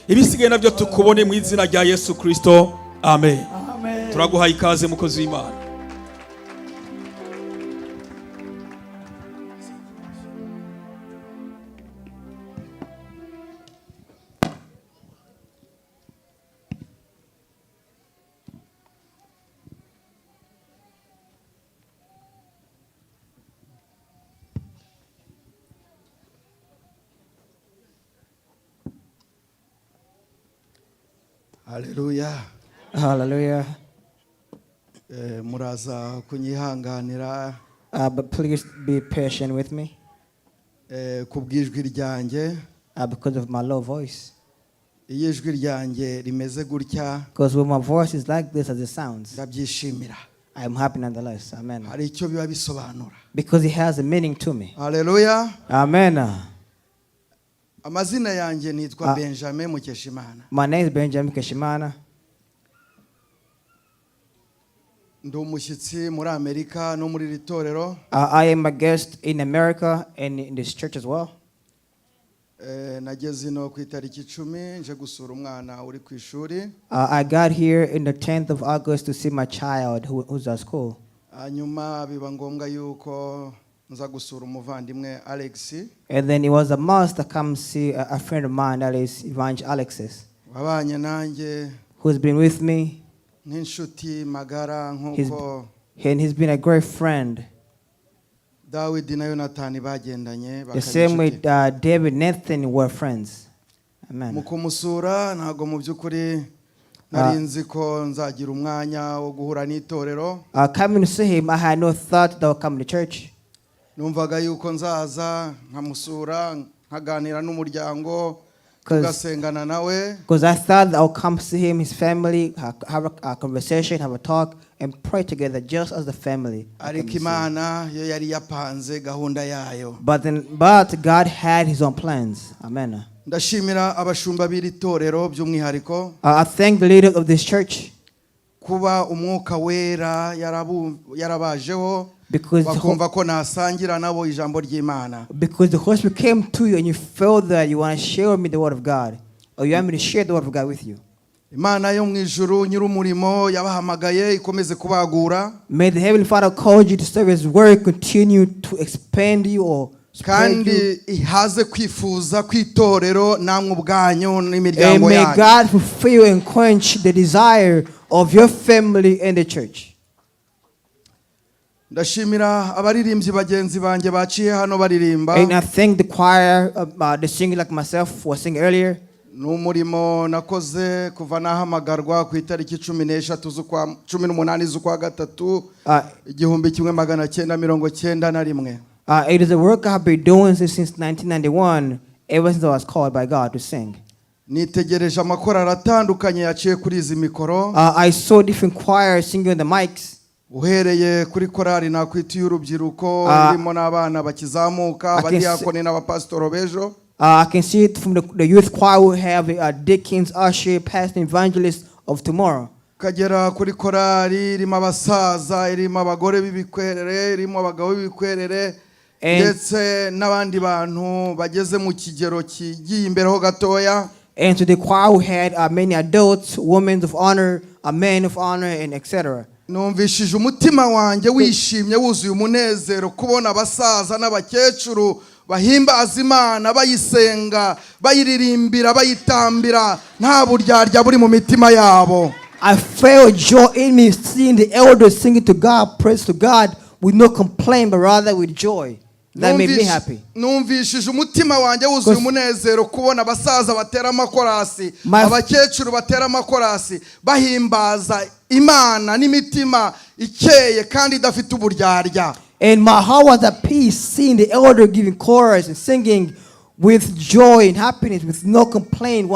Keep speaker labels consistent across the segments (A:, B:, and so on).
A: Ibisigaye nabyo tukubone mu izina rya Yesu Kristo, amen.
B: Amen.
A: Turaguhaye ikaze, mukozi w'Imana.
B: Haleluya.
C: Hallelujah.
B: Muraza kunyihanganira
C: But please be patient with me
B: ku bw'ijwi ryanjye.
C: Because of my low voice.
B: Iyo ijwi ryanjye rimeze gutya,
C: Because when my voice is like this as it sounds,
B: ndabyishimira.
C: I am happy nonetheless. Amen.
B: Hari icyo biba bisobanura.
C: Because it has a meaning to me.
B: Haleluya.
C: Amen.
B: Amazina yanjye nitwa
C: Ah.
B: Benjamin Mukeshimana.
C: My name is Benjamin Keshimana.
B: Ndi umushyitsi muri Amerika no muri iri torero.
C: I am a guest in America and in this church as well.
B: Nageze ino ku itariki 10 nje gusura umwana uri ku ishuri.
C: I got here in the 10th of August to see my child who's at school.
B: Hanyuma biba ngombwa yuko nza gusura umuvandimwe Alex,
C: And then it was a must to come see a friend of mine, that is Evangel Alexis,
B: wabanye nanjye
C: who's been with me.
B: nk'inshuti magara, nk'uko
C: And he's been a great friend.
B: Dawidi na Yonatani bagendanye
C: The
B: bakaba
C: same way
B: inshuti.
C: David and Nathan were friends.
B: Mu
C: Amen.
B: kumusura ntabwo mu by'ukuri nari nzi ko nzagira umwanya wo guhura n'itorero.
C: Coming to see him, I had no thought that I would come to church.
B: Numvaga yuko nzaza nkamusura, nkaganira n'umuryango, tugasengana nawe.
C: Because I thought I would come see him, his family, have a conversation, have a talk, and pray together just as the family. I
B: Ariko
C: come to see him.
B: Imana yo yari yapanze gahunda yayo.
C: But God had his own plans. Amen.
B: Ndashimira abashumba b'iri torero by'umwihariko,
C: I thank the leader of this church
B: kuba Umwuka Wera yarabajeho,
C: because
B: bakumva ko nasangira nabo ijambo ry'Imana.
C: because the Holy Spirit came to you and you felt that you want to share with me the word of God, or you want me to share the word of God with you.
B: Imana yo mu ijuru nyir'umurimo yabahamagaye ikomeze kubagura.
C: May the Heavenly Father call you to serve His word, continue to expand you or spread
B: Kandi
C: you.
B: ihaze kwifuza kw'itorero namwe ubwanyu
C: And
B: n'imiryango
C: may
B: yanyu.
C: God fulfill and quench the desire of your family and the church.
B: Ndashimira abaririmbyi bagenzi banjye baciye hano baririmba.
C: And I thank the choir, the singer like myself was singing earlier.
B: Ni umurimo nakoze kuva nahamagarwa ku itariki 13 z'ukwa 18 z'ukwa gatatu, 1991.
C: It is a work I have been doing since 1991, ever since I was called by God to sing.
B: Nitegereje amakorali atandukanye yaciye kuri izi mikoro,
C: I saw different choirs singing on the mics.
B: uhereye kuri korali nakwita iy'urubyiruko,
C: Ah.
B: irimo n'abana bakizamuka,
C: I can
B: abadiyakoni n'abapasitoro b'ejo,
C: I can see it from the youth choir we have deacons, usher, pastor, evangelists of tomorrow.
B: ukagera kuri korali irimo abasaza, irimo abagore b'ibikwerere, irimo abagabo b'ibikwerere, ndetse n'abandi bantu bageze mu kigero kigiye imbere ho gatoya.
C: And to the choir we had many adults, women of honor, men of honor, and etc.
B: Numvishije umutima wanjye wishimye wuzuye umunezero kubona abasaza n'abakecuru bahimbaza Imana, bayisenga, bayiririmbira, bayitambira, nta buryarya buri mu mitima yabo.
C: I felt joy in me seeing the elders singing to God, praise to God, with no complaint, but rather with joy. That made me happy.
B: Numvishije umutima wanjye wuzuye umunezero kubona abasaza batera amakorasi, abakecuru batera amakorasi, bahimbaza Imana n'imitima ikeye kandi idafite uburyarya.
C: And my heart was at peace seeing the elder giving chorus and singing with joy and happiness, with no complaint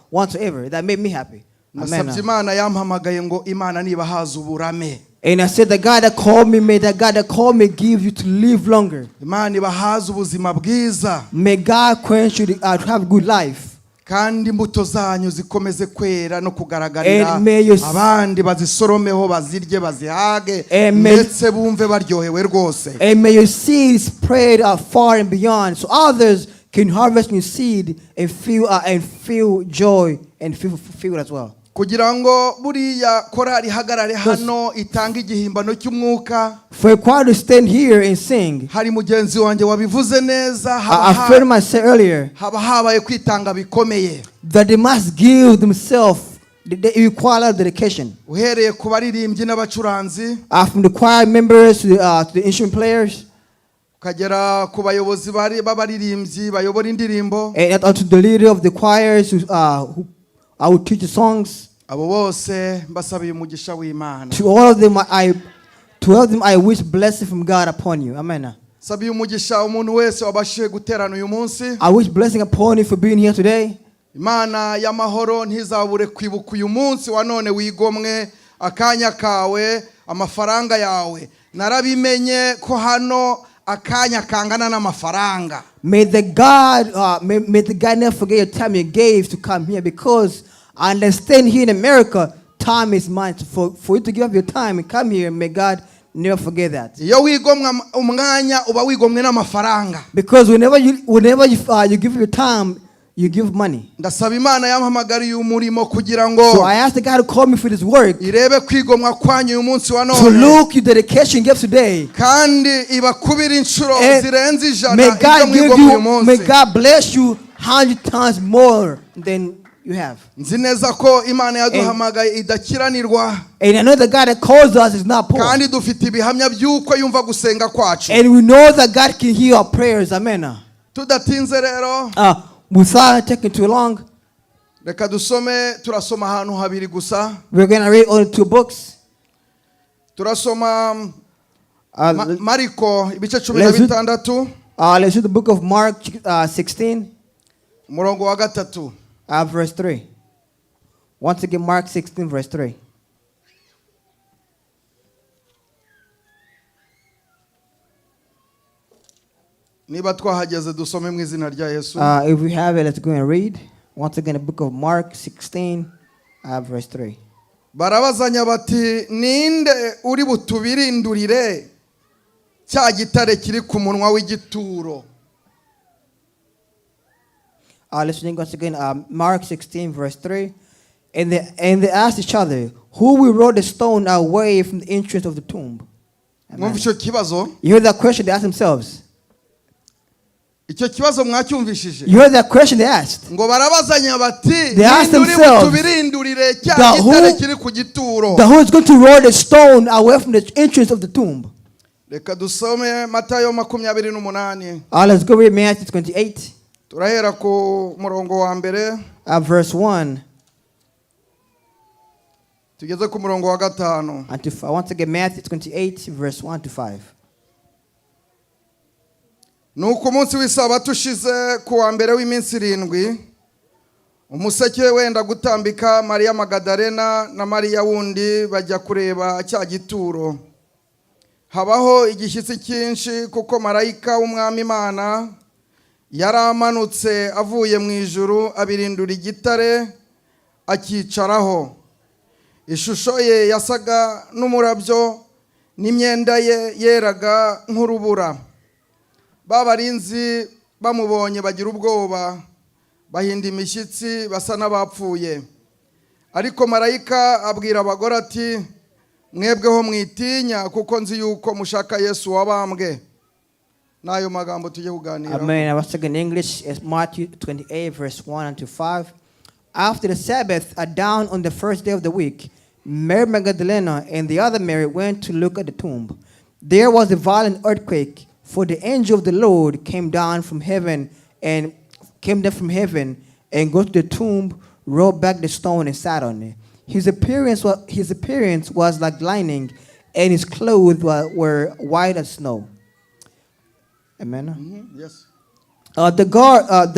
C: whatsoever. That made me happy. Amen.
B: Nasabye Imana yampamagaye ngo Imana nibahaze uburame.
C: And I said, the God that called me, may that God that called me give you to live longer.
B: Imana ibahaze ubuzima bwiza.
C: May God quench you to have a good life.
B: Kandi imbuto zanyu zikomeze kwera no kugaragarira
C: And may your-
B: abandi, bazisoromeho, bazirye, bazihage,
C: And may-
B: ndetse bumve baryohewe rwose.
C: And may your seed spread far and beyond so others can harvest your seed and feel joy and feel fulfilled as well.
B: Kugira ngo buriya korari ihagarare hano itange igihimbano cy'umwuka,
C: For a choir to stand here and sing,
B: hari mugenzi wanjye wabivuze neza, haba
C: a friend of mine said earlier
B: haba habaye kwitanga bikomeye,
C: that they must give themselves, they require a lot of dedication.
B: Uhereye ku baririmbyi n'abacuranzi,
C: From the choir members to the instrument players,
B: ukagera ku bayobozi bari- b'abaririmbyi bayobora indirimbo,
C: and up to the leader of the choirs who will teach the songs.
B: Abo bose mbasabiye umugisha w'Imana.
C: To all of them, I wish blessing from God upon you. Amen.
B: Sabiye umugisha umuntu wese wabashije guterana uyu munsi.
C: I wish blessing upon you for being here today.
B: Imana y'amahoro ntizabure kwibuka uyu munsi wa none wigomwe akanya kawe, amafaranga yawe. Narabimenye ko hano akanya kangana n'amafaranga.
C: May the God never forget your time you gave to come here, because I understand here in America, time is money. For you to give up your time and come here, may God never forget that.
B: Iyo wigomwa umwanya uba wigomwe n'amafaranga.
C: Because whenever you give your time, you give money.
B: Ndasaba Imana yampamagariye umurimo kugira ngo
C: So I asked the God to call me for this work,
B: irebe kwigomwa kwanyu uyu munsi wa
C: to
B: none,
C: look your dedication you give today.
B: kandi ibakubira inshuro
C: And
B: zirenze 100
C: may
B: ibyo
C: God give
B: mwigomwa uyu
C: you, may
B: munsi.
C: God bless you 100 times more than you have.
B: Nzi neza ko Imana yaduhamagaye idakiranirwa,
C: And I know the God that calls us is not poor.
B: kandi dufite ibihamya by'uko yumva gusenga kwacu.
C: And we know that God can hear our prayers. Amen.
B: Tudatinze rero,
C: Without taking too long,
B: reka dusome, turasoma ahantu habiri gusa.
C: We're going to read only two books.
B: Turasoma Mariko ibice cumi na 6,
C: Let's read the book of Mark 16,
B: umurongo wa 3.
C: Verse 3. Once again, Mark 16, verse 3.
B: Niba twahageze dusome mu izina rya Yesu.
C: If we have it, let's go and read. Once again, the book of Mark 16, verse 3.
B: Barabazanya bati ninde uri butubirindurire cya gitare kiri ku munwa w'igituro?
C: Let's read once again, Mark 16, verse 3. And they asked each other, "Who will roll the stone away from the entrance of the tomb?" Amen.
B: Mwumva icyo kibazo?
C: You heard that question they asked themselves.
B: Icyo kibazo mwacyumvishije?
C: You heard that question they asked.
B: Ngo barabazanya bati
C: They asked
B: ninde uri
C: themselves,
B: butubirindurire cya gitare kiri ku gituro?
C: The who is going to roll the stone away from the entrance of the tomb?
B: Reka dusome Matayo 28.
C: Let's go read Matthew 28,
B: Turahera ku murongo wa 1,
C: verse 1
B: tugeze ku murongo wa 5.
C: and to, I want to get Matthew 28, verse 1 to 5.
B: Nuko umunsi w'isabato ushize ku wa mbere w'iminsi 7, umuseke wenda gutambika, Mariya Magadarena na Mariya wundi bajya kureba cya gituro. Habaho igishyitsi cyinshi kuko marayika w'Umwami Imana yari amanutse avuye mu ijuru abirindura igitare akicaraho. Ishusho ye yasaga n'umurabyo n'imyenda ye yeraga nk'urubura. Ba barinzi bamubonye bagira ubwoba bahinda imishyitsi basa n'abapfuye. Ariko marayika abwira abagore ati mwebweho mwitinya kuko nzi yuko mushaka Yesu wabambwe. N'ayo magambo tujye kuganira.
C: Amen. I was talking in English. It's Matthew 28, verse 1 and to 5. After the Sabbath, at dawn on the first day of the week, Mary Magdalena and the other Mary went to look at the tomb. There was a violent earthquake, for the angel of the Lord came down from heaven and go to the tomb, rolled back the stone and sat on it. His appearance was like lightning, and his clothes were white as snow. Amen.
B: Yes.
C: The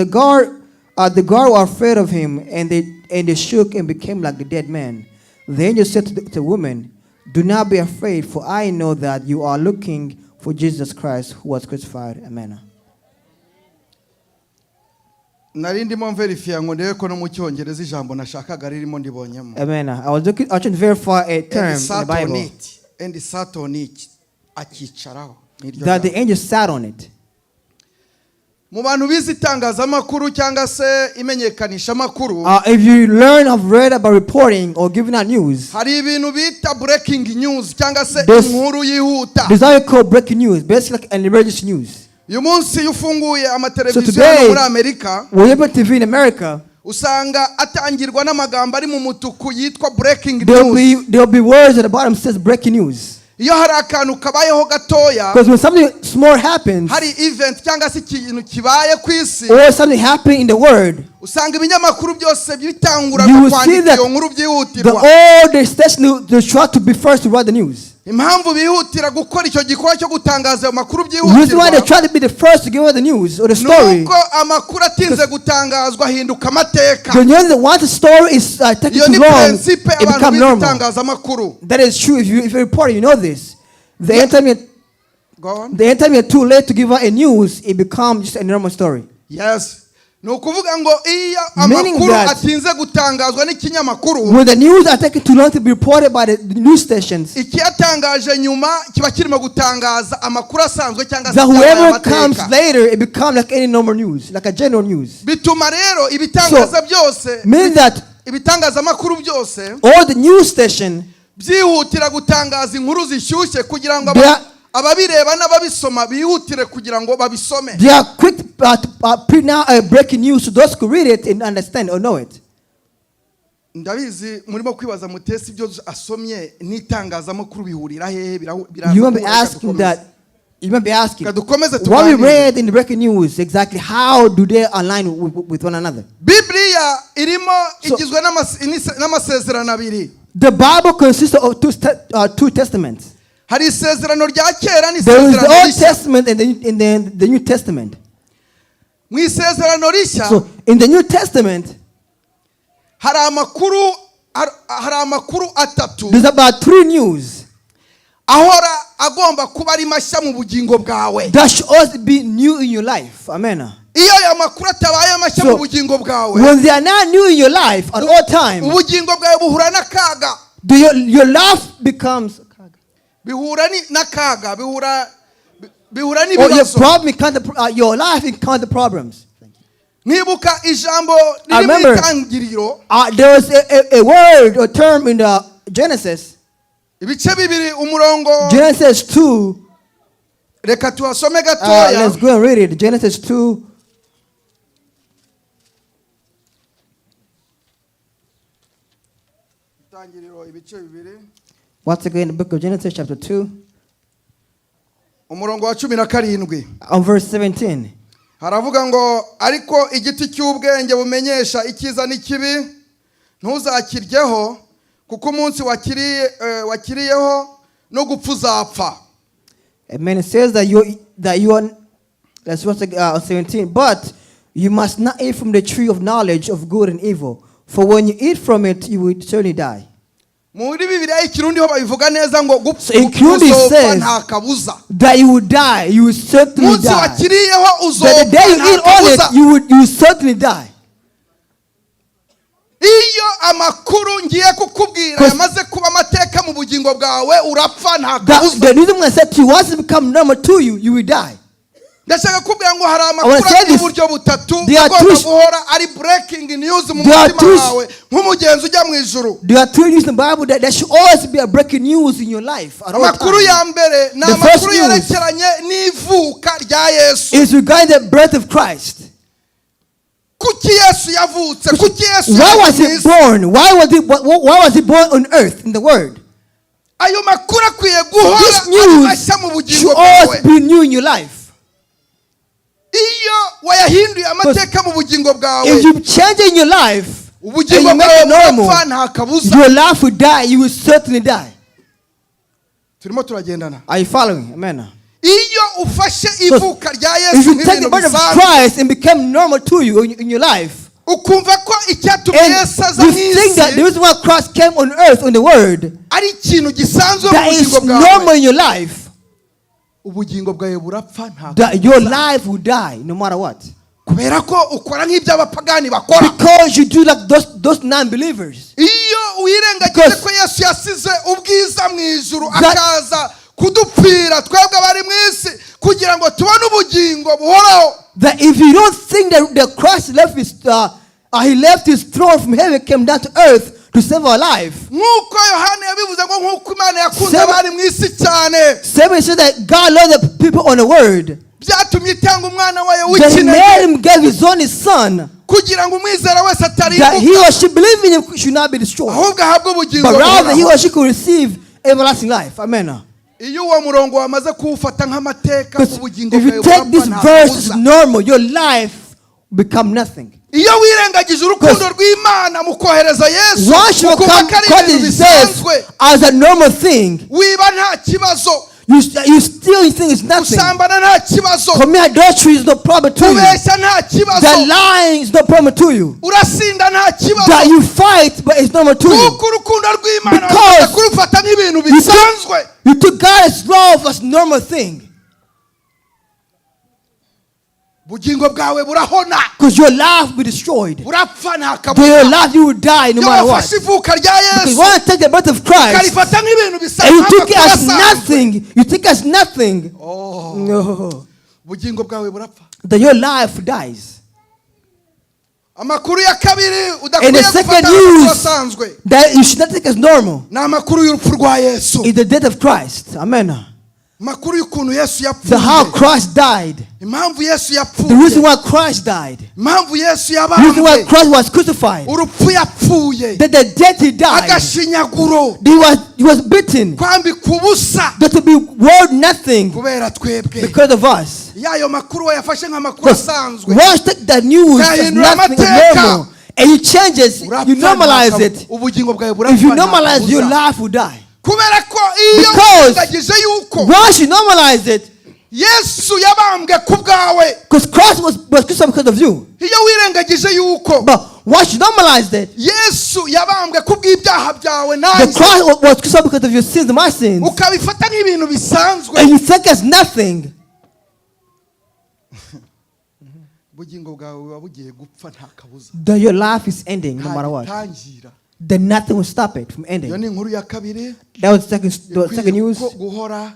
C: guard were afraid of him, and they shook and became like the dead men. The angel said to the woman, "Do not be afraid, for I know that you are looking for Jesus Christ, who was crucified." Amen.
B: Nari ndimo mverifiya ngo ndebe ko no mu Cyongereza ijambo nashakaga ririmo ndibonyemo.
C: Amen. I was trying to verify a term
B: And
C: in the Bible
B: sat on it, and sat on it, akicaraho. Niryo
C: that the
B: jambo.
C: angel sat on it.
B: Mu bantu bize itangazamakuru cyangwa se imenyekanishamakuru,
C: If you learn have read about reporting or giving out news,
B: hari ibintu bita breaking news cyangwa se inkuru yihuta.
C: There's how you call breaking news, basically like an emergency news.
B: Uyu munsi iyo ufunguye amateleviziyo
C: So today-
B: hano muri Amerika,
C: When you open TV in America,
B: usanga atangirwa n'amagambo ari mu mutuku yitwa breaking
C: there'll
B: news.
C: be there'll be words at the bottom says breaking news.
B: Iyo hari akantu kabayeho gatoya,
C: Because when something small happens
B: hari event cyangwa se ikintu kibaye ku isi,
C: or something happening in the world,
B: usanga ibinyamakuru byose bitangura
C: you will see
B: kwandika
C: that
B: iyo nkuru byihutirwa.
C: all the stations, they try to be first to write the news.
B: Impamvu bihutira gukora icyo gikorwa cyo gutangaza ayo makuru
C: The reason why they
B: byihutirwa
C: try to be the first to give out the news or the story,
B: ni uko amakuru atinze gutangazwa ahinduka amateka.
C: The news that once the story is taking
B: Iyo
C: too
B: ni
C: long,
B: principe
C: it
B: abantu
C: becomes
B: bize
C: normal.
B: itangazamakuru.
C: That is true. If you're a reporter, you know this. The anytime
B: Go on.
C: the anytime you're too late to give out a news, it becomes just a normal story.
B: Yes, ni ukuvuga ngo iyo
C: Meaning
B: amakuru
C: that
B: atinze gutangazwa n'ikinyamakuru,
C: when the news are taking too long to be reported by the news stations,
B: ikiyatangaje nyuma kiba kirimo gutangaza amakuru asanzwe cyangwa se
C: that
B: ibyabaye
C: whoever comes
B: amateka.
C: later, it becomes like any normal news, like a general news.
B: Bituma rero ibitangaza byose,
C: Meaning that
B: ibitangazamakuru byose
C: all the news station,
B: byihutira gutangaza inkuru zishyushye kugira ngo ababireba n'ababisoma bihutire kugira ngo babisome.
C: They are quick to print out breaking news so those who read it and understand or know it.
B: Ndabizi murimo kwibaza mutesi ibyo asomye n'itangazamakuru bihurira hehe biraza
C: You might be
B: guhura, reka
C: asking
B: dukomeze.
C: that. You might be asking,
B: Reka dukomeze
C: what we
B: tuganire.
C: read in the breaking news, exactly how do they align with one another?
B: Bibiliya irimo
C: So-
B: igizwe n'amasezerano abiri.
C: The Bible consists of two testaments.
B: Hari isezerano rya kera
C: There is the
B: n'isezerano
C: Old
B: rishya.
C: Testament and then the New Testament.
B: Mu isezerano rishya,
C: So in the New Testament,
B: hari amakuru atatu
C: there's about three news
B: ahora agomba kuba ari mashya mu bugingo bwawe.
C: That should also be new in your life. Amen.
B: Iyo aya makuru atabaye mashya
C: So,
B: mu bugingo bwawe,
C: when they are not new in your life at all times,
B: ubugingo bwawe buhura n'akaga.
C: your life becomes
B: Bihura n'akaga, bihura
C: or your
B: n'ibibazo.
C: problem encounter, your life encounter problems.
B: Nkibuka ijambo
C: I
B: riri mu
C: remember-
B: itangiriro,
C: There was a word or term in the Genesis,
B: ibice bibiri umurongo,
C: Genesis 2.
B: Reka tuhasome gatoya.
C: Let's go and read it. Genesis 2.
B: Itangiriro ibice bibiri,
C: Once again, the book of Genesis, chapter 2,
B: umurongo wa 17.
C: on verse 17.
B: Haravuga ngo ariko igiti cy'ubwenge bumenyesha icyiza n'ikibi ntuzakiryeho kuko umunsi wakiriyeho no gupfa uzapfa.
C: Amen. It says that you are, that's what's 17. But you must not eat from the tree of knowledge of good and evil, for when you eat from it, you will certainly die.
B: Muri Bibiliya y'ikirundi ho babivuga neza ngo gupfa
C: So in Kirundi it
B: uzopfa
C: says
B: nta kabuza.
C: that you will die. You will certainly
B: Munsi
C: die.
B: wakiriyeho
C: That
B: uzopfa
C: the day you
B: nta
C: eat on it,
B: kabuza.
C: you will certainly die.
B: Iyo amakuru ngiye kukubwira
C: Cause-
B: yamaze kuba amateka mu bugingo bwawe urapfa nta kabuza.
C: The reason I said to you, once it become normal to you, you will die.
B: Ndashaka kubwira ngo hari
C: I wanna
B: amakuru
C: say this.
B: y'uburyo butatu
C: There are
B: agomba
C: two-
B: guhora ari breaking news mu
C: There are
B: mutima
C: two-
B: wawe nk'umugenzi ujya mu ijuru.
C: There are three news in the Bible that there should always be a breaking news in your life at all
B: Amakuru
C: times.
B: ya mbere ni
C: The first
B: amakuru
C: news
B: yerekeranye n'ivuka rya Yesu.
C: is regarding the birth of Christ.
B: Kuki Yesu yavutse? Kuki Yesu
C: Why was
B: yaje mu
C: he
B: isi?
C: born? Why was he born on earth in the world?
B: Ayo makuru akwiye guhora
C: This
B: ari
C: news
B: mashya mu bugingo
C: should always
B: bwawe.
C: be new in your life.
B: Iyo wayahinduye amateka mu bugingo bwawe,
C: If you change in your life and
B: ubugingo
C: you make
B: bwawe
C: it normal,
B: burapfa nta kabuza.
C: your life will die. You will certainly die.
B: Turimo turagendana?
C: Are you following? Amen.
B: Iyo ufashe ivuka rya
C: If
B: Yesu
C: you take the
B: nk'ibintu
C: birth of
B: bisanzwe,
C: Christ and become normal to you in your life,
B: ukumva ko icyatumye
C: and
B: Yesu aza
C: you
B: mu
C: think that the
B: isi
C: reason why Christ came on earth on the world,
B: ari ikintu gisanzwe mu
C: that is
B: bugingo
C: normal
B: bwawe,
C: in your life,
B: ubugingo bwawe burapfa nta
C: that your life will die no matter what.
B: Kubera ko ukora nk'ibyo abapagani bakora.
C: Because you do like those non-believers.
B: Iyo wirengagije
C: Because
B: ko Yesu yasize ubwiza mu ijuru
C: That-
B: akaza kudupfira twebwe abari mu isi Kugira ngo tubone ubugingo buhoraho.
C: That if you don't think that Christ left his he left his throne from heaven, came down to earth to save our life.
B: Nk'uko Yohana yabivuze ngo nk'uko Imana yakunze abari mu isi cyane,
C: 7 said that God loved the people on the world,
B: byatumye itanga umwana wayo
C: that he made
B: w'ikinege,
C: him gave his only son,
B: kugira ngo umwizera wese
C: that he
B: atarimbuka,
C: or she believe in him should not be destroyed,
B: ahubwo ahabwe ubugingo
C: but rather he
B: buhoraho.
C: or she could receive everlasting life. Amen.
B: Iyo uwo murongo wamaze kuwufata nk'amateka,
C: Because
B: ubugingo
C: if you
B: bwawe
C: take this
B: burapfa nta
C: verse as
B: kabuza.
C: normal, your life become nothing.
B: Iyo wirengagije urukundo rw'Imana mu kohereza Yesu,
C: Once you
B: ukumva
C: become
B: ko ari ibintu
C: Christ's death
B: bisanzwe,
C: as a normal thing,
B: wiba nta kibazo,
C: you still think it's nothing.
B: gusambana nta kibazo,
C: Commit adultery is no problem to you.
B: kubeshya nta kibazo,
C: That lying is no problem to you.
B: urasinda nta kibazo,
C: That you fight, but it's normal to you.
B: kuko urukundo rw'Imana
C: Because
B: wamaze kurufata nk'ibintu bisanzwe.
C: You took God's love as normal thing.
B: Ubugingo bwawe burahona.
C: Because your life will be destroyed.
B: Burapfa nta
C: Then your
B: kabuza.
C: life you will die no
B: Iyo
C: matter what.
B: wafashe ivuka rya
C: Because
B: Yesu
C: you want to take the birth of Christ
B: ukarifata nk'ibintu
C: and you
B: bisanzwe,
C: took it as
B: asanzwe,
C: nothing. You take as nothing.
B: Oh,
C: No.
B: ubugingo bwawe burapfa.
C: Then your life dies.
B: Amakuru ya kabiri
C: And
B: udakwiye
C: the second
B: gufata nk'amakuru
C: news
B: asanzwe
C: that you should not take as normal
B: ni amakuru y'urupfu rwa Yesu,
C: is the death of Christ. Amen.
B: amakuru y'ukuntu Yesu
C: The how
B: yapfuye,
C: Christ died.
B: impamvu Yesu
C: The reason
B: yapfuye,
C: why Christ died.
B: impamvu Yesu
C: The reason why
B: yabambwe,
C: Christ was crucified.
B: urupfu yapfuye,
C: That the death he died.
B: agashinyaguro,
C: He was beaten.
B: kwambika ubusa
C: That to be worth nothing
B: kubera twebwe.
C: because of us.
B: Iyo ayo makuru wayafashe nk'amakuru
C: Because
B: asanzwe,
C: once you take the news as
B: Yahindura
C: nothing, as
B: amateka.
C: normal, and it changes,
B: urapfa
C: you normalize
B: nta
C: it.
B: ubugingo bwawe burapfa
C: If you
B: nta
C: normalize, your
B: kabuza.
C: life will die.
B: Kubera ko iyo
C: Because
B: wirengagije yuko
C: once you normalize it,
B: Yesu yabambwe ku bwawe,
C: because Christ was crucified because of you.
B: Iyo wirengagije yuko
C: But once you normalized it,
B: Yesu yabambwe ku bw'ibyaha byawe
C: the
B: nanjye,
C: cross was crucified because of your sins and my sins,
B: ukabifata nk'ibintu bisanzwe,
C: and you think as nothing,
B: ubugingo bwawe buba bugiye gupfa nta kabuza.
C: Then your life is ending no matter what.
B: Ntagitangira.
C: Then nothing will stop it from
B: Iyo
C: ending.
B: ni inkuru ya kabiri
C: That was the second
B: ikwiye
C: news.
B: ko guhora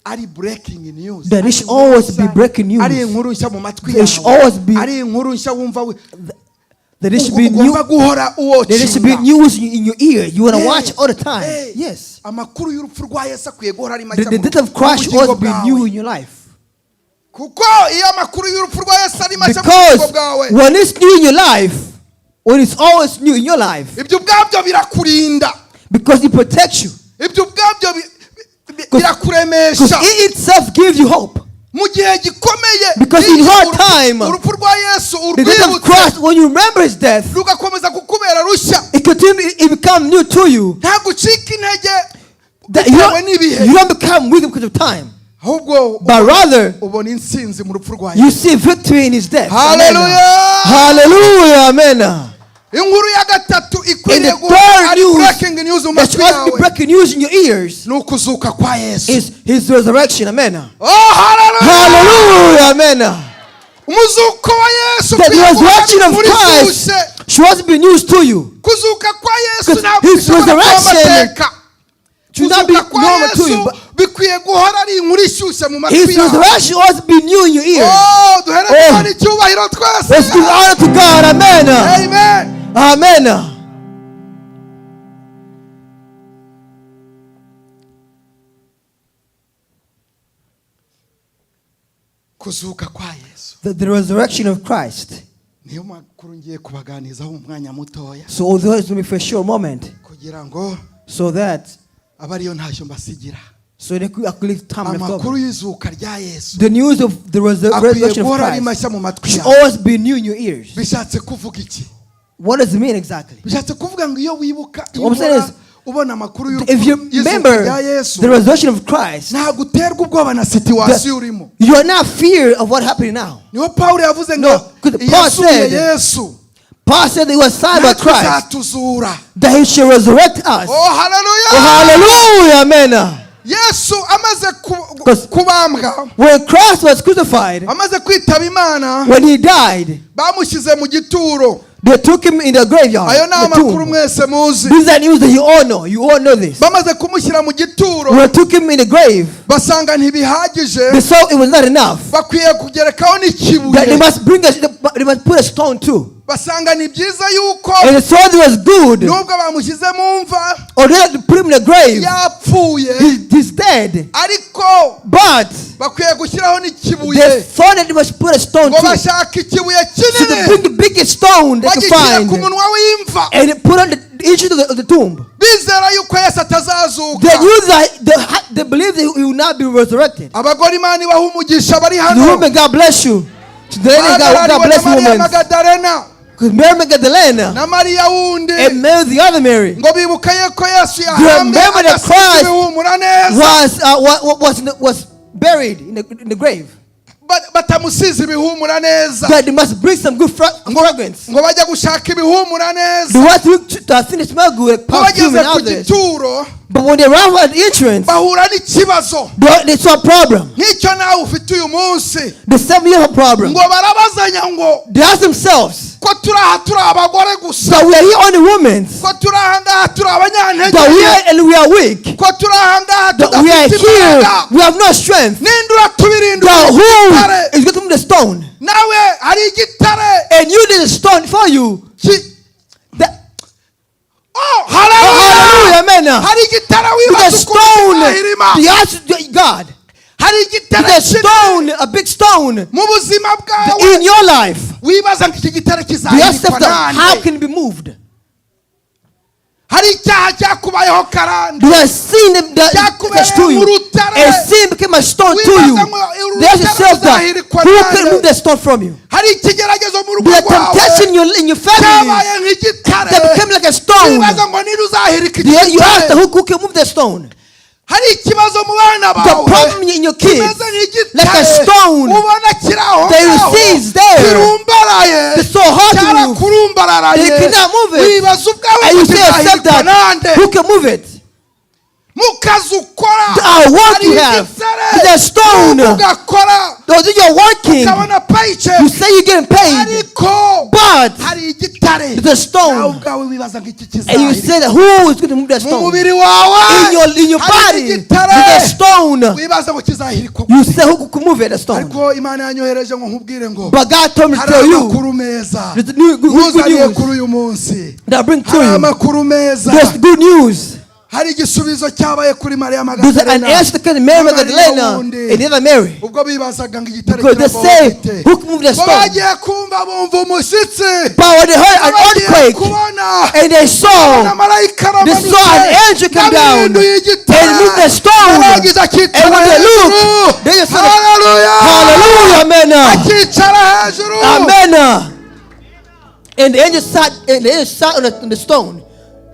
B: ari breaking news,
C: That
B: Ari
C: it should
B: inkuru
C: always
B: nshya,
C: be breaking news.
B: ari inkuru nshya mu matwi
C: There should
B: yawe,
C: always be
B: ari inkuru nshya wumva
C: That it should be new.
B: ugomba guhora
C: That it should be
B: uwatchinga.
C: news in your ear. You want to
B: Hey,
C: watch all the time.
B: hey.
C: Yes.
B: Amakuru y'urupfu rwa Yesu akwiye guhora ari
C: The,
B: mashya
C: the
B: mu
C: death of Christ should
B: bugingo
C: always be
B: bwawe.
C: new in your life.
B: Kuko iyo amakuru y'urupfu rwa Yesu ari mashya mu bugingo
C: Because
B: bwawe,
C: when it's new in your life, when it's always new in your life,
B: ibyo ubwabyo birakurinda,
C: because it protects you.
B: Ibyo ubwabyo
C: Because
B: birakuremesha
C: it itself gives you hope.
B: Mu gihe gikomeye.
C: Because in
B: Iyo
C: hard time,
B: urupfu rwa Yesu
C: the death of
B: urwibutse,
C: Christ, when you remember his death,
B: rugakomeza kukubera rushya,
C: it continues, it becomes new to you.
B: Ntabwo ucika intege
C: That you
B: bitewe
C: don't,
B: n'ibihe,
C: you don't become weak because of time,
B: ahubwo
C: but rather
B: ubona intsinzi mu rupfu rwa
C: you
B: Yesu.
C: see victory in his death. Amen.
B: Hallelujah.
C: Hallelujah. Amen.
B: Inkuru ya gatatu
C: And
B: ikwiriye
C: the
B: guhora
C: third
B: ari
C: news
B: breaking news mu
C: that should
B: matwi
C: always be
B: yawe
C: breaking news in your ears
B: ni ukuzuka kwa Yesu.
C: is his resurrection. Amen.
B: Oh, hallelujah.
C: Hallelujah. Amen.
B: Umuzuko wa Yesu
C: The
B: ukwiye guhora
C: resurrection of
B: muri
C: Christ
B: shyushye.
C: should always be news to you.
B: Kuzuka kwa Yesu
C: Because
B: ntabwo
C: his
B: bishobora kuba
C: resurrection
B: amateka.
C: should not be
B: Kuzuka kwa
C: normal to you,
B: Yesu
C: but
B: bikwiye guhora ari inkuru ishyushye mu matwi
C: his
B: yawe.
C: resurrection should always be new in your ears.
B: Oh, duhere
C: Oh.
B: Imana icyubahiro twese.
C: Let's give honor to God. Amen.
B: Amen.
C: Amen.
B: Kuzuka kwa Yesu
C: The resurrection of Christ.
B: Niyo makuru ngiye kubaganizaho mu mwanya mutoya,
C: So although it's going to be for a short moment,
B: kugira ngo
C: so that
B: abe ariyo ntashyo mbasigira.
C: So they could, I could leave time left
B: Amakuru
C: over.
B: y'izuka rya Yesu
C: The news of the
B: akwiye
C: resurrection of
B: guhora ari
C: Christ
B: mashya mu matwi
C: should
B: yawe.
C: always be new in your ears.
B: Bishatse kuvuga iki?
C: What does it mean exactly?
B: Bishatse kuvuga ngo iyo wibuka, iyo
C: What I'm saying
B: uhora
C: is,
B: ubona amakuru
C: if you
B: y'urupfu y'izuka
C: remember
B: rya Yesu,
C: the resurrection of Christ,
B: ntabwo uterwa ubwoba na situation urimo.
C: you are not feared of what happening now.
B: Niho Pawulo yavuze ngo
C: No, 'cause Paul
B: yasuye
C: said-
B: Yesu,
C: Paul said that he was signed by
B: natwe
C: Christ,
B: azatuzura.
C: That he should resurrect us.
B: Oh, haleluya.
C: Oh, hallelujah, amen.
B: Yesu amaze
C: Because-
B: kubambwa,
C: When Christ was crucified,
B: amaze kwitaba Imana,
C: when he died,
B: bamushyize mu gituro.
C: They took him in the graveyard.
B: Ayo ni
C: The
B: amakuru
C: tomb.
B: mwese muzi.
C: These are news that you all know. You all know this.
B: Bamaze kumushyira mu gituro,
C: When they took him in the grave,
B: basanga ntibihagije,
C: they saw it was not enough.
B: bakwiye kugerekaho
C: That they
B: n'ikibuye.
C: must bring us, they must put a stone too.
B: Basanga ni byiza yuko
C: And they saw it was good.
B: nubwo bamushyize mu mva
C: Or they had to put him in the grave.
B: yapfuye,
C: He's dead.
B: ariko
C: But
B: bakwiye gushyiraho n'ikibuye.
C: they thought that they must put a stone
B: Ngo
C: too.
B: bashaka ikibuye
C: So they
B: kinini,
C: bring the biggest stone they could
B: bagishyira ku
C: find
B: munwa w'imva,
C: and they put on the entrance of the tomb.
B: bizera yuko Yesu atazazuka.
C: They knew that they believed that he will not be resurrected.
B: Abagore, Imana ibaha umugisha bari
C: The
B: hano.
C: women, God bless you. To the lady, God, God
B: Bahagarariwe na
C: bless
B: Mariya
C: women.
B: Magadalena
C: Because Mary Magdalena
B: na Mariya wundi
C: and Mary the other Mary
B: ngo bibuka yuko Yesu yahambwe
C: remember that
B: agasiga
C: Christ
B: ibihumura neza,
C: was buried in the grave.
B: Batamusize ibihumura neza.
C: That they must bring some good fragrance.
B: Ngo bajya gushaka ibihumura neza.
C: They want to finish smell good,
B: Ngo
C: perfume
B: bageze
C: and
B: ku
C: others.
B: gituro,
C: But when they arrived at the entrance,
B: bahura n'ikibazo
C: they saw a problem.
B: nk'icyo nawe ufite uyu munsi.
C: The same you have a problem.
B: Ngo barabazanya ngo,
C: They asked themselves,
B: ko turi aha turi abagore gusa,
C: so we are here only women,
B: ko turi aha ngaha turi abanyantege
C: that we are and we are weak,
B: ko turi aha ngaha
C: that we are
B: tudafite
C: here,
B: imbaraga,
C: we have no strength.
B: ninde uratubirindura
C: That
B: igitare?
C: who is going to move the stone?
B: Nawe hari igitare
C: And you did a stone for you.
B: Ki-
C: That,
B: Oh,
C: oh,
B: hallelujah!
C: hallelujah, amen.
B: Hari igitare
C: The
B: wibaza ukuntu
C: stone,
B: kizahirima.
C: the answer to God.
B: Hari igitare
C: The
B: kinini
C: stone, a big stone
B: mu buzima bwawe
C: in your life.
B: wibaza ngo iki gitare
C: You ask
B: kizahirikwa
C: yourself that, how
B: nande?
C: can it be moved?
B: Hari icyaha cyakubayeho karande,
C: You have seen them that that's to you. And sin became a stone to you. They ask yourself that, who can move the stone from you?
B: Hari ikigeragezo mu rugo
C: The
B: rwawe
C: temptation in your family
B: cyabaye nk'igitare,
C: that became like a stone.
B: wibaza ngo ninde uzahirika iki
C: You ask
B: gitare?
C: who can move the stone?
B: Hari ikibazo mu bana
C: The
B: bawe
C: problem in your kids,
B: kimeze nk'igitare,
C: like a stone
B: ubona kiri aho
C: that you
B: ngaho,
C: see is there.
B: kirumbaraye,
C: It's so hard to move.
B: cyarakurumbararaye,
C: They cannot move it.
B: wibaza ubwawe
C: And
B: ngo
C: you say yourself
B: kizahirikwa
C: that,
B: nande?
C: who can move it?
B: Mu kazi ukora
C: The work
B: hari
C: you have,
B: igitare,
C: the stone.
B: ugakora
C: Though you're working,
B: ukabona paycheck,
C: you say you're getting paid,
B: ariko
C: but
B: hari igitare
C: there's a
B: nawe
C: stone.
B: ubwawe wibaza ngo iki
C: And you
B: kizahirika.
C: say that who is going to move that
B: Mu
C: stone?
B: mubiri wawe
C: In your
B: hari
C: body,
B: igitare
C: there's a stone.
B: wibaza ngo kizahirikwa.
C: You say who could move it, the stone.
B: Ariko Imana yanyohereje ngo nkubwire ngo
C: But God told me to
B: hari
C: tell you
B: amakuru meza
C: there's new, good, good
B: nkuzaniye
C: news
B: kuri uyu munsi.
C: that I bring to
B: Hari
C: you.
B: amakuru meza.
C: There's good news.
B: Hari igisubizo cyabaye kuri Mariya
C: There's an
B: Magadalena
C: answer to Mary
B: na Mariya
C: Magdalena
B: wundi.
C: and the other Mary.
B: Ubwo bibazaga ngo igitare
C: Because they
B: kiravaho
C: say,
B: gite,
C: who can move the
B: ngo
C: stone?
B: bagiye kumva bumva umushyitsi,
C: But when they heard an
B: bagiye
C: earthquake
B: kubona
C: and they
B: na
C: saw,
B: marayika
C: they saw an angel come down
B: abirinduye igitare,
C: and move the stone.
B: arangiza akicara
C: And when they
B: hejuru.
C: look, they just saw the,
B: Haleluya!
C: Hallelujah, amen.
B: Akicara hejuru.
C: Amen. And the angel sat, and the angel sat on the stone.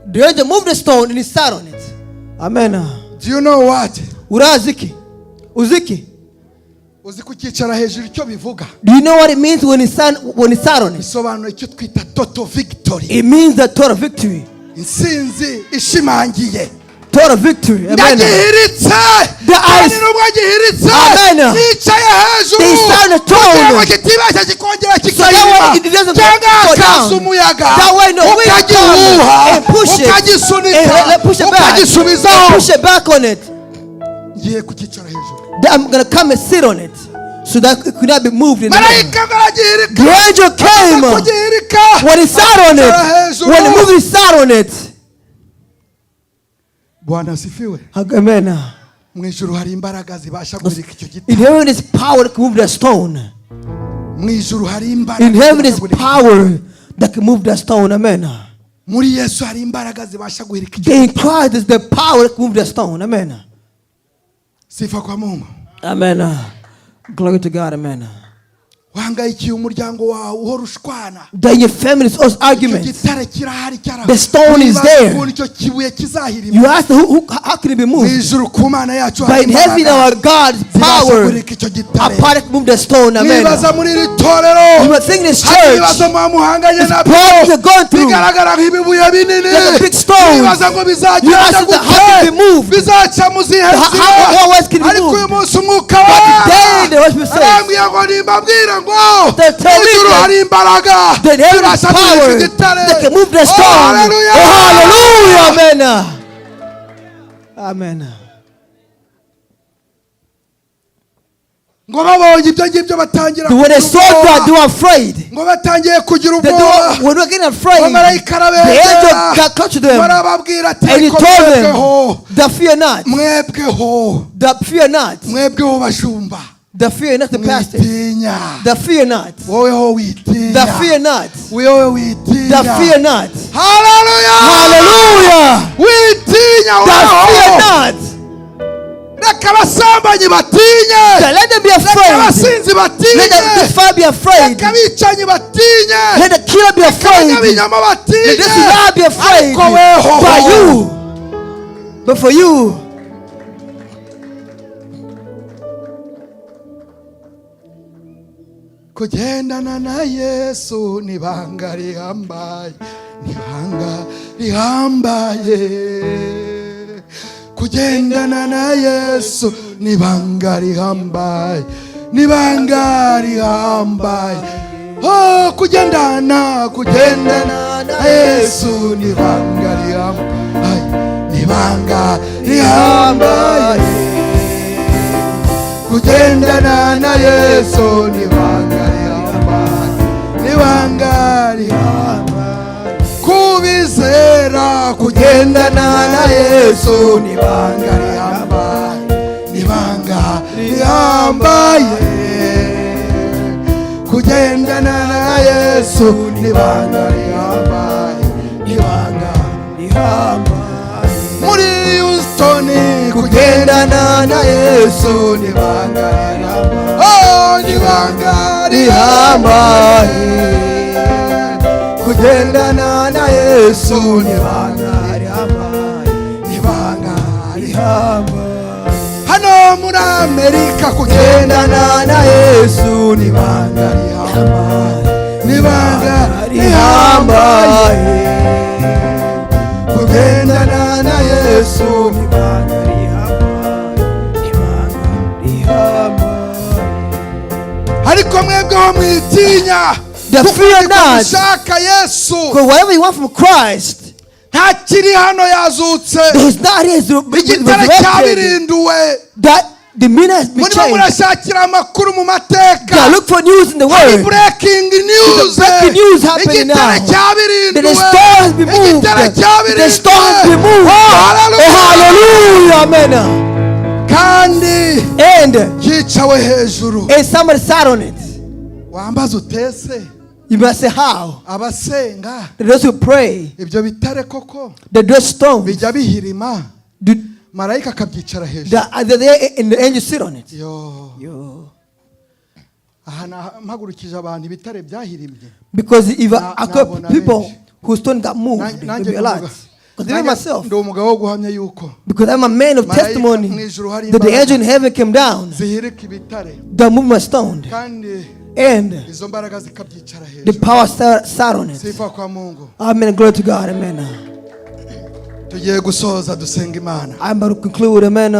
C: The angel moved the stone and he sat on it. Amen.
B: Do you know what?
C: Uraziki. Uziki.
B: Uzi kucyicara hejuru icyo bivuga?
C: Do you know what it means when he sat on it?
B: Bisobanura icyo twita total victory.
C: It means the total victory.
B: Intsinzi ishimangiye.
C: Total victory. Amen.
B: Ndagihiritse
C: The
B: kandi
C: eyes-
B: nubwo gihiritse,
C: Amen.
B: nicaye hejuru
C: They sat on the throne.
B: kugira ngo kitibeshya kikongera
C: So that way
B: kikayirima,
C: it doesn't
B: cyangwa
C: go
B: hakaza
C: down.
B: umuyaga
C: That way no wind
B: ukagihuha,
C: come and push it.
B: ukagisunika,
C: And let push it back.
B: ukagisubizaho.
C: And push it back on it.
B: Ngiye kucyicara hejuru.
C: That I'm gonna come and sit on it. So that it could not be moved in the air.
B: Marayika ngo aragihirika.
C: The angel came.
B: Kugihirika,
C: When he sat on it,
B: akicara hejuru.
C: when he moved, he sat on it.
B: Bwana asifiwe.
C: Amen.
B: Mu ijuru hari imbaraga zibasha guhirika icyo giti.
C: In heaven is power that can move the stone.
B: Mu ijuru hari imbaraga
C: In heaven is
B: zibasha guhirika.
C: power that can move the stone. Amen.
B: Muri Yesu hari imbaraga zibasha guhirika icyo.
C: In Christ is the power that can move the stone. Amen.
B: Sifa kwa Mungu.
C: Amen. Glory to God. Amen.
B: Wangayikiye umuryango wawe uhora ushwana,
C: Then your family is also
B: icyo
C: arguments.
B: gitare kirahari cyara.
C: The stone is
B: Wibaza
C: there.
B: ukuntu icyo kibuye kizahirima.
C: You ask who, how can it be
B: Mu
C: moved?
B: ijuru ku Mana yacu
C: But
B: hari
C: in heaven,
B: imbaraga
C: our God's
B: zibasha
C: power,
B: guhirika icyo
C: a
B: gitare.
C: power that can move the stone. Amen.
B: Mwibaza muri iri torero
C: You must think this
B: hari
C: church,
B: ibibazo muba muhanganye nabyo
C: problems you're going through,
B: bigaragara nk'ibibuye binini,
C: Like a big stone.
B: wibaza ngo
C: You
B: bizagenda
C: ask
B: gute,
C: how can it be moved?
B: bizaca mu zihe
C: How-
B: nzira?
C: how else can it be
B: Ariko
C: moved?
B: uyu munsi umwuka
C: But
B: wera
C: today, the Holy Spirit says,
B: arambwira ngo nimbabwire ngo
C: They tell me
B: ijuru
C: that
B: hari imbaraga
C: Then heaven is
B: zibasha guhirika
C: power
B: igitare.
C: that can move the
B: Oh,
C: stone.
B: hallelujah.
C: Oh, hallelujah. Amen. Amen.
B: Ngo babonye ibyo ngibyo batangira
C: When they
B: kugira
C: saw
B: ubwoba.
C: that, they were afraid.
B: Ngo batangiye kugira
C: They
B: ubwoba.
C: were not getting afraid.
B: Ngo marayika
C: The angel
B: arabegera
C: got close to them
B: barababwira ati
C: and he
B: ariko
C: told
B: mwebweho
C: them that fear not,
B: mwebweho
C: that fear not,
B: mwebweho bashumba
C: that fear not the pastors,
B: mwitinya
C: that fear not,
B: woweho witinya
C: that fear not,
B: wewe witinya
C: that fear not.
B: Haleluya.
C: Hallelujah!
B: Witinya
C: That fear
B: weho
C: not.
B: Reka abasambanyi batinye
C: That let them be
B: reka
C: afraid.
B: abasinzi batinye
C: Let the fire be afraid.
B: reka abicanyi batinye
C: Let the killer be afraid.
B: abanyabinyoma
C: Let
B: batinye
C: this lie be afraid.
B: Ariko weho
C: By you. But for you,
B: kugendana na Yesu ni ibanga rihambaye ni ibanga rihambaye kugendana na Yesu ni ibanga rihambaye ni ibanga rihambaye oh kugendana kugendana na Yesu ni ibanga rihambaye ni ibanga rihambaye kugendana na Yesu ni ibanga rihambaye ni ibanga rihambaye kubizera kugendana na Yesu ni ibanga rihambaye ni ibanga rihambaye kugendana na Yesu ni ibanga rihambaye ni ibanga
C: rihambaye.
B: Muri Houston kugendana na Yesu ni ibanga rihambaye oh ni ibanga rihambaye kugendana na Yesu ni ibanga
C: rihambaye.
B: ni ibanga rihambaye
C: Rihambaye.
B: Hano muri Amerika kugendana na Yesu ni ibanga rihambaye ni ibanga rihambaye kugendana na Yesu ni
C: Ibanga rihambaye. Ibanga rihambaye.
B: Ariko mwebweho mwitinya
C: The
B: kuko
C: fear
B: niko
C: not.
B: mushaka Yesu
C: Because whatever you want from Christ,
B: ntakiri hano yazutse
C: he's not here. He's
B: igitare
C: resurrected.
B: cyabirinduwe
C: That the meaning has been
B: murimo
C: changed.
B: murashakira amakuru mu mateka
C: Now look for news in the
B: hari
C: world.
B: breaking news
C: The breaking news happening
B: igitare
C: now.
B: cyabirinduwe
C: That the storm has been moved.
B: igitare
C: The storm has been
B: cyabirinduwe
C: moved.
B: Oh, hallelujah.
C: Oh, hallelujah. Amen.
B: Kandi
C: And,
B: cyicawe hejuru
C: and somebody sat on it.
B: wambaza utese
C: You must say how.
B: Abasenga
C: Those who pray,
B: ibyo bitare koko
C: the those stones,
B: bijya bihirima
C: do,
B: marayika akabyicara hejuru
C: and the angels sit on it.
B: Yo.
C: Yo.
B: Aha mpagurukije abantu ibitare byahirimye
C: Because if I got
B: nabona
C: people
B: benshi.
C: whose stone got moved,
B: Nanjye
C: there'll be a lot. Because even
B: nanjye
C: myself,
B: ndi umugabo wo guhamya yuko
C: because I'm a man of
B: Marayika
C: testimony,
B: mu ijuru hari
C: that the
B: imbaraga.
C: angel in heaven came down,
B: zihirika ibitare
C: that moved my stone,
B: kandi
C: and
B: izo mbaraga zikabyicara
C: the
B: hejuru
C: power sat on it.
B: sifa kwa Mungu.
C: Amen. Glory to God. Amen.
B: Tugiye gusoza dusenga Imana.
C: I'm about to conclude. Amen.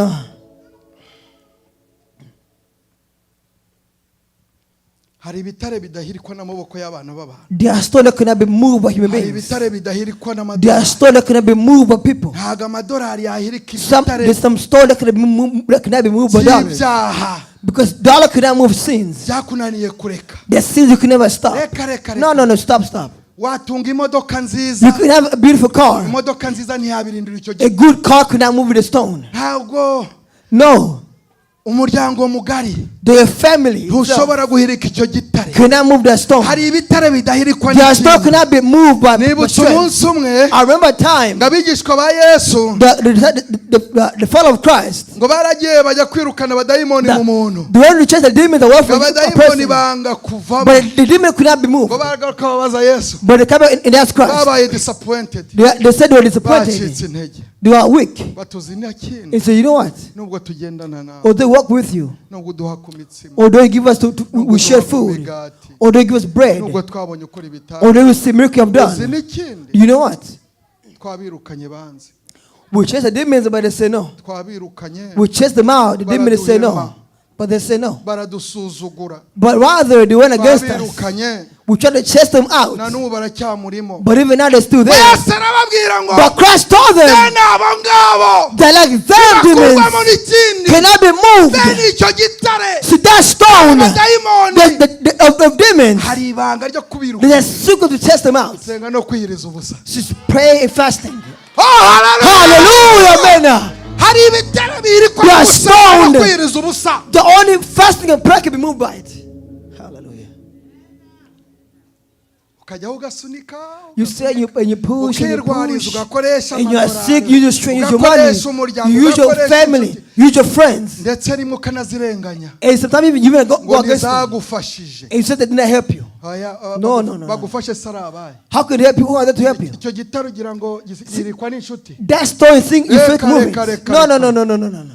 B: Hari ibitare bidahirikwa n'amaboko y'abana b'abantu
C: There are stones that cannot be moved by human
B: hari
C: beings.
B: ibitare bidahirikwa
C: There are
B: n'amadolari
C: stones that cannot be moved by people.
B: ntabwo amadolari yahirika ibitare
C: There's some stone that cannot be moved, that cannot be moved by dollars.
B: by'ibyaha
C: Because dollar cannot move sins.
B: byakunaniye kureka
C: There's sins you can never stop.
B: Reka reka
C: No,
B: reka
C: no, no, stop, stop.
B: Watunga imodoka nziza
C: You can have a beautiful car.
B: imodoka nziza ntiyabirindira icyo
C: A
B: gihe
C: good car cannot move with a stone.
B: ntabwo
C: No.
B: Umuryango mugari
C: The family itself
B: ntushobora guhirika icyo gitare
C: cannot move that stone.
B: Hari ibitare bidahirikwa
C: Their stone
B: n'ikintu
C: cannot be moved by
B: nibutse
C: strength.
B: umunsi umwe
C: I remember a time
B: ngo abigishwa ba Yesu
C: the follower of Christ,
B: ngo baragiye bajya kwirukana abadayimoni mu muntu
C: the one who chased the demons away
B: ngo
C: from a
B: abadayimoni
C: person,
B: banga kuvamo
C: but the demon could not be moved.
B: ngo baragaruka babaza Yesu
C: But they come back and asked Christ.
B: babaye disappointed
C: They said they were disappointed.
B: bacitse intege
C: They were weak.
B: batuzi nta
C: And so you know what?
B: nubwo tugendana nawe
C: Or they walk with you,
B: nubwo uduha ku mitsima
C: or they give us to we share food, or they give us bread,
B: nubwo twabonye ukora ibitaro
C: or they will see miracle have
B: uzi
C: done.
B: n'ikindi
C: You know what?
B: Twabirukanye banze
C: We chase the demons, but they say no.
B: twabirukanye
C: We chase them out. The demons say no. But they say no.
B: Baradusuzugura.
C: But rather, they went against us.
B: Babirukanye.
C: We tried to chase them out.
B: Na n'ubu baracyamurimo.
C: But even now, they're still there.
B: Yesu arababwira ngo
C: But Christ told them
B: bene abo ngabo
C: that like them demons
B: bakurwamo n'ikindi
C: cannot be moved.
B: bene icyo gitare
C: See that stone
B: abadayimoni
C: of demons,
B: hari ibanga ryo kubiruka
C: there's a secret to chase them out.
B: Senga no kwiyiriza ubusa.
C: Just pray and fasting.
B: Oh, hallelujah!
C: Hallelujah, amen.
B: Hari ibitare birikwa
C: They are
B: no gusenga no
C: stoned.
B: kwiyiriza ubusa.
C: The only fasting and prayer can be moved by it. Hallelujah.
B: Ukajyaho ugasunika.
C: You say you push and you
B: Ukirwariza
C: push.
B: ugakoresha
C: And you are
B: amadorari,
C: sick, you just use your money.
B: ugakoresha umuryango,
C: You use your
B: ugakoresha
C: family,
B: inshuti.
C: you use your friends.
B: Ndetse rimwe ukanazirenganya
C: And sometimes even you even go
B: ngo
C: go against them.
B: ntizagufashije.
C: And you said they did not help you.
B: Oya,
C: No, no, no, no.
B: bagufashe se ari abahe?
C: How could they help you? Who are they to help you?
B: Icyo gitare ugira ngo gihirikwa n'inshuti?
C: That stone thing you
B: Reka,
C: fake move
B: reka,
C: it.
B: reka,
C: No, no,
B: reka.
C: no, no, no, no, no, no.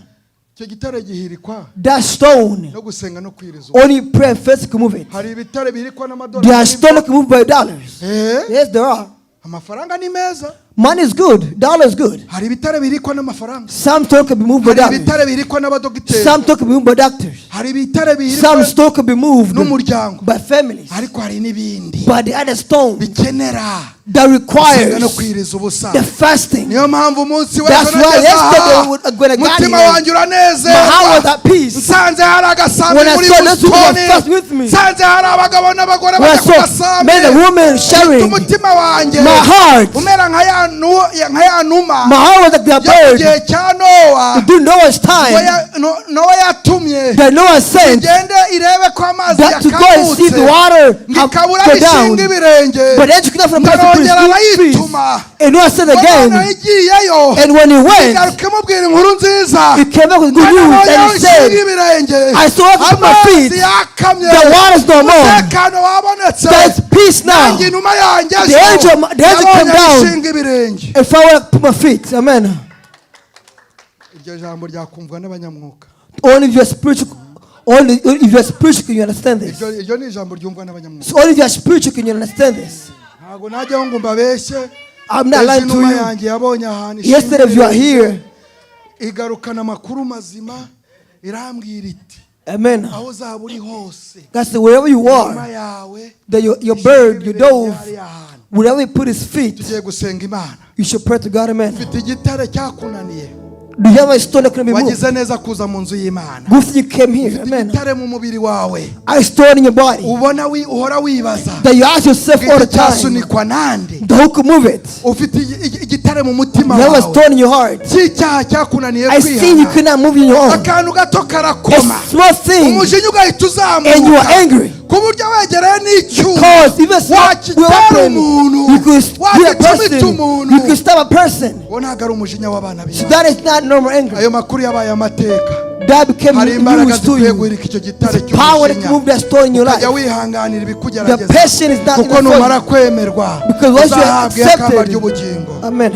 B: Icyo gitare gihirikwa
C: That stone,
B: no gusenga no kwiriza ubusa.
C: only prayer and faith can move it.
B: Hari ibitare bihirikwa n'amadolari
C: There are
B: n'ibyo-
C: stone that can move by dollars.
B: Eh,
C: Yes, there are.
B: amafaranga ni meza.
C: Money is good. Dollar is good.
B: Hari ibitare birikwa n'amafaranga.
C: Some stone can be moved by
B: Hari
C: dollars.
B: ibitare birikwa n'abadogiteri.
C: Some stone can be moved by doctors.
B: Hari ibitare
C: Some
B: birikwa
C: stone can be moved
B: n'umuryango.
C: by families.
B: Ariko hari n'ibindi
C: But the other stone
B: bikenera
C: that
B: gusenga no
C: requires
B: kwiriza ubusa.
C: the fasting.
B: Niyo mpamvu umunsi
C: That's
B: w'ejo
C: why
B: nageze
C: yesterday
B: aha,
C: when I got
B: mutima
C: here,
B: wanjye
C: my heart
B: uranezerwa
C: was at peace.
B: nsanze hari agasambi
C: When I
B: muri
C: saw those people
B: Boston,
C: fast with me.
B: nsanze hari abagabo n'abagore
C: When I
B: bajya ku
C: saw
B: gasambi
C: men and women sharing,
B: umutima wanjye
C: my heart,
B: umera nka ya nka ya numa
C: my heart was like the
B: yo mu
C: bird
B: gihe cya Nowa
C: during Noah's
B: ngo
C: time
B: Nowa yatumye
C: that Noah sent
B: igende irebe ko amazi
C: that to go and see the
B: yakamutse
C: water
B: ngo
C: have
B: ikabura
C: go down.
B: ishinga ibirenge.
C: But then she could not from the
B: Arongera
C: place to
B: arayituma.
C: And Noah said
B: Ngo noneho
C: again,
B: igiyeyo
C: and when he went,
B: igaruka imubwira inkuru nziza.
C: he came back with good news
B: Noneho
C: and he said,
B: ishinga ibirenge
C: I saw it with my feet.
B: amazi yakamye
C: The water is no more.
B: umutekano wabonetse.
C: There's peace now.
B: Nanjye inuma yanjye
C: The
B: ejo
C: angel came
B: yabonye
C: down.
B: ishinga ibirenge.
C: If I were to put my feet, amen.
B: Iryo jambo ryakumvwa n'abanyamwuka.
C: Only if you're spiritual, only if you're spiritual can you understand this.
B: Iryo ni ijambo ryumvwa n'abanyamwuka.
C: So only if you're spiritual can you understand this.
B: Ntabwo najyaho ngo mbabeshye.
C: I'm not
B: Ejo
C: lying to
B: inuma
C: you.
B: yanjye yabonye ahantu ishinga
C: Yesterday, if you are
B: ibirenge,
C: here,
B: igarukana amakuru mazima irambwira iti
C: amen.
B: aho uzaba uri hose
C: God said, wherever you
B: inuma
C: are,
B: yawe
C: that your
B: ishinga
C: bird, your
B: ibirenge
C: dove,
B: hariya hantu.
C: wherever you put his feet,
B: Tugiye gusenga Imana.
C: you should pray to God, amen.
B: Ufite igitare cyakunaniye.
C: Do you have a stone that can be moved?
B: Wagize neza kuza mu nzu y'Imana.
C: Good thing you came here,
B: Ufite
C: amen.
B: igitare mu mubiri wawe
C: I stone in your body
B: ubona uhora wibaza
C: that you ask yourself all
B: ngo
C: the
B: iki
C: time,
B: cyasunikwa nande.
C: the who could move it.
B: Ufite igitare mu mutima
C: You have a
B: wawe
C: stone in your heart.
B: cy'icyaha cyakunaniye
C: I see you
B: kwihana.
C: cannot move in your own.
B: Akantu gato
C: A
B: karakoma
C: small thing,
B: umujinya ugahita
C: and you are
B: uzamuka
C: angry.
B: ku buryo wegereye n'icyuma
C: Because even small
B: wakitera
C: weapon,
B: umuntu
C: you could hit a
B: wagicumita
C: person,
B: umuntu.
C: you could stab a person.
B: Uwo ntabwo ari umujinya w'abana
C: So
B: b'Imana.
C: that is not normal anger.
B: Ayo makuru yabaye amateka.
C: That became
B: Hari imbaraga
C: news to
B: zikwiye
C: you.
B: guhirika icyo gitare
C: Power that can move
B: cy'umujinya
C: that stone in your
B: ukajya
C: life.
B: wihanganira
C: The
B: ibikugerageza
C: passion is not
B: kuko
C: enough for
B: numara
C: you.
B: kwemerwa
C: Because once you are
B: uzahabwa ikamba
C: accepted,
B: ry'ubugingo.
C: Amen.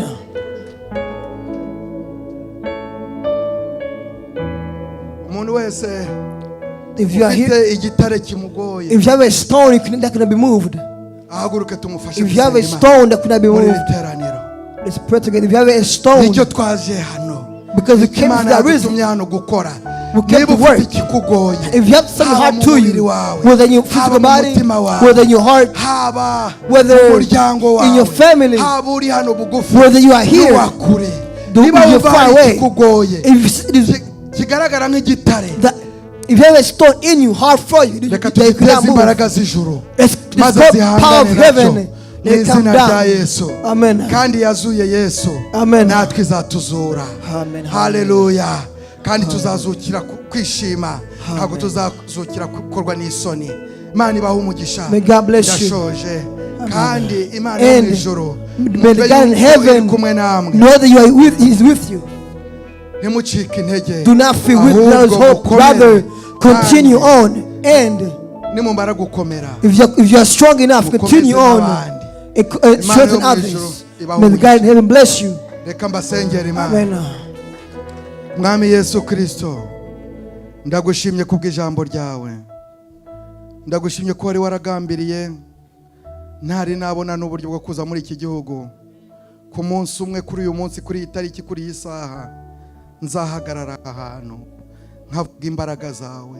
B: Umuntu wese
C: If you are here,
B: ufite igitare kimugoye
C: if you have a stone that cannot be moved,
B: ahaguruke tumufashe
C: if you have a
B: gusenga Imana
C: stone that cannot be
B: muri iri
C: moved,
B: teraniro.
C: let's pray together. If you have a stone,
B: Nicyo twaje hano.
C: because we came for
B: Imana
C: that reason.
B: yadutumye hano gukora.
C: We came
B: Niba
C: to
B: ufite
C: work.
B: ikikugoye
C: If you have something
B: haba
C: hard
B: mu
C: to
B: mubiri
C: you,
B: wawe
C: whether in your
B: haba
C: physical
B: mu
C: body,
B: mutima wawe
C: whether in your heart,
B: haba
C: whether
B: mu muryango
C: in your
B: wawe
C: family,
B: haba uri hano bugufi
C: whether you are here,
B: n'uwa kure niba
C: you're
B: wumva
C: far
B: hari
C: away.
B: ikikugoye
C: If it is
B: kigaragara nk'igitare
C: that if you have a stone in you, hard for you,
B: reka
C: that you
B: tugiteze
C: cannot move.
B: imbaraga z'ijuru
C: Let's
B: maze
C: go power of
B: zihangane
C: heaven.
B: nacyo mu
C: Let it come
B: izina rya
C: down.
B: Yesu.
C: Amen.
B: Kandi yazuye Yesu
C: Amen.
B: natwe izatuzura.
C: Amen.
B: Haleluya. Kandi tuzazukira kwishima ntabwo tuzazukira gukorwa n'isoni. Imana ibahe umugisha.
C: May God bless you.
B: Ndashoje kandi Imana yo mu
C: And
B: ijuru
C: may
B: mwumve
C: the God in
B: yuko iri
C: heaven
B: kumwe namwe.
C: know that you are with, He is with you.
B: Ntimucike intege
C: Do not feel weak,
B: ahubwo
C: there is hope.
B: mukomere.
C: Rather, continue
B: Kandi
C: on. And
B: nimumara gukomera
C: if you are strong enough,
B: mukomeze
C: continue on
B: n'abandi.
C: and
B: Imana
C: strengthen
B: yo mu ijuru
C: others.
B: ibahe
C: May the God
B: umugisha.
C: in heaven bless you.
B: Reka mbasengere Imana.
C: Amen.
B: Mwami Yesu Kristo ndagushimye kubw'ijambo ryawe. Ndagushimye ko wari waragambiriye ntari nabona n'uburyo bwo kuza muri iki gihugu ku munsi umwe kuri uyu munsi kuri iyi tariki kuri iyi saha nzahagarara ahantu Nkavuga imbaraga zawe,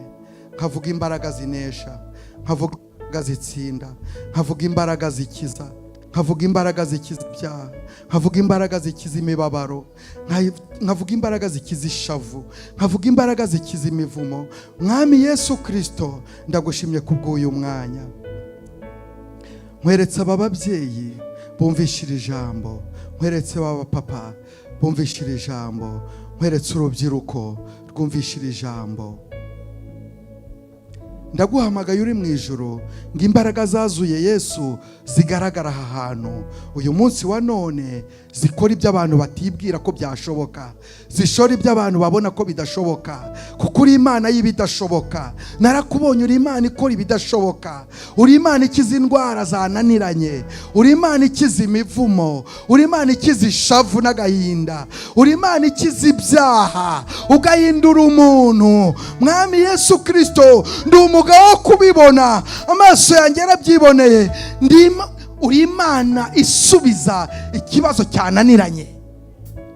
B: nkavuga imbaraga zinesha, nkavuga imbaraga zitsinda, nkavuga imbaraga zikiza, nkavuga imbaraga zikiza ibyaha, nkavuga imbaraga zikiza imibabaro, nkavuga imbaraga zikiza ishavu, nkavuga imbaraga zikiza imivumo. Mwami Yesu Kirisito, ndagushimye kubw'uyu mwanya. Nkweretse aba babyeyi bumvishira ijambo, nkweretse aba papa bumvishira ijambo, nkweretse urubyiruko rwumvishira ijambo. Ndaguhamagaye uri mu ijuru ngo imbaraga zazuye Yesu zigaragara aha hantu uyu munsi wa none, zikora ibyo abantu batibwira ko byashoboka, zishora ibyo abantu babona ko bidashoboka, kuko uri Imana y'ibidashoboka. Narakubonye, uri Imana ikora ibidashoboka, uri Imana ikiza indwara zananiranye, uri Imana ikiza imivumo, uri Imana ikiza ishavu n'agahinda, uri Imana ikiza ibyaha ugahindura umuntu. Mwami Yesu Kirisito, ndi umugabo wo kubibona, amaso yanjye yarabyiboneye. Uri Imana isubiza ikibazo cyananiranye,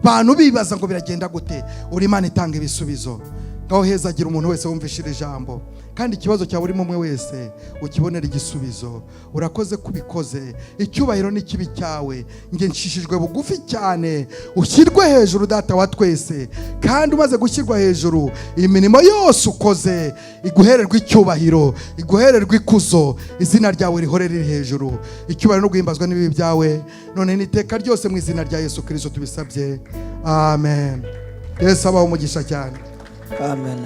B: bantu bibaza ngo biragenda gute. Uri Imana itanga ibisubizo. Ngaho heza agira umuntu wese wumvishira ijambo, kandi ikibazo cyawe urimo umwe wese ukibonera igisubizo. Urakoze kubikoze, icyubahiro n'ikibi cyawe. Njye nshishijwe bugufi cyane, ushyirwe hejuru, Data wa twese, kandi umaze gushyirwa hejuru, imirimo yose ukoze iguhererwa icyubahiro, iguhererwa ikuzo, izina ryawe rihore riri hejuru. Icyubahiro no guhimbazwa n'ibibi byawe none n'iteka ryose, mu izina rya Yesu Kirisito tubisabye, amen. Yesu abaho umugisha cyane.
C: Amen.